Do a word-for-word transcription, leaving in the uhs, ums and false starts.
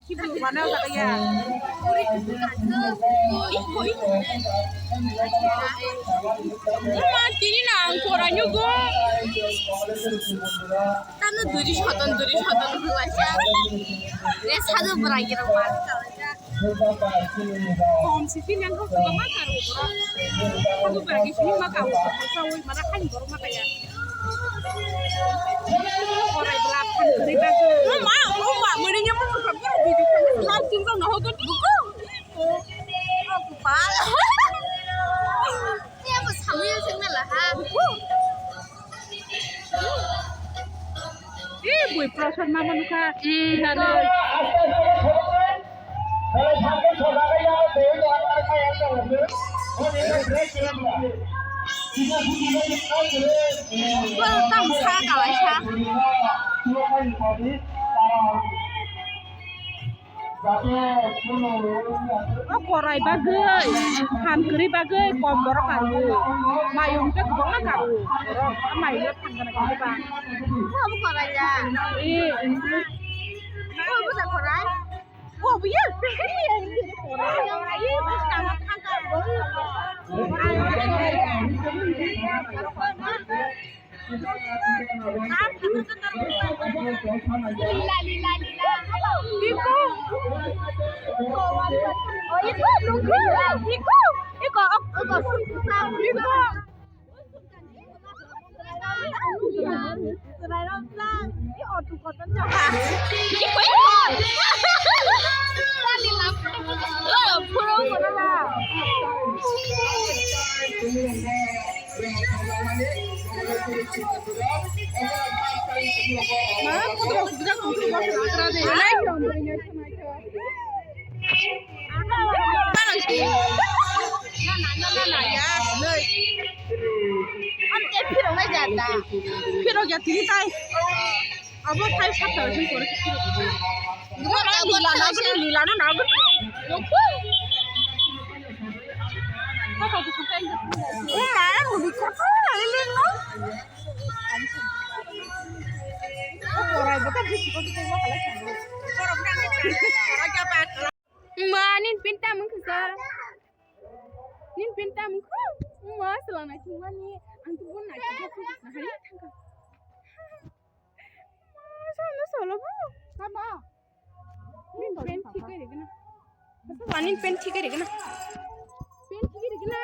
Mana jaga ya. Uma tini na ang korai nugo. Tano duri soton duri soton hulaisa. Re sadu bwrai gero mar kalaisa. Kom sisi nang ko ma karu bro. Sadu bwrai sini ma karu. Sa oi mana kan bro ma kaya. Korai bwla phan kwrwi bagwi. O ma, o ma, mwrwini mung rwkha, video khe ma chwng rok no hokon. O, o, bwla. Ni abo samwi o chwng na la ha. E, bui prosad ma manu kha. Hmm, dano. Bwrwi tamo sa kalaisa. O korai bagwi, phan kwrwi bagwi kom borok karwi. Mayung tei kwbangma karwi. Borok mayung tei phan gana karwi ba. Bo korai ya. Eh. Bo korai. Phirok ya tini tai. Abo tai sab ta sing kore phirok. Lila na gini, lila na na gini. Uma, ang ubi kota na lili no. Korai bata bisi ko ko ma kala. Ma, nin pinta mung kasa. Nin pinta mung ko. Ma, selana chumani. Ang tu pun na chumani. Solo bo. Sama. Nin pen thik kari gana. Solo nin pen thik kari gana. Pen thik kari gana.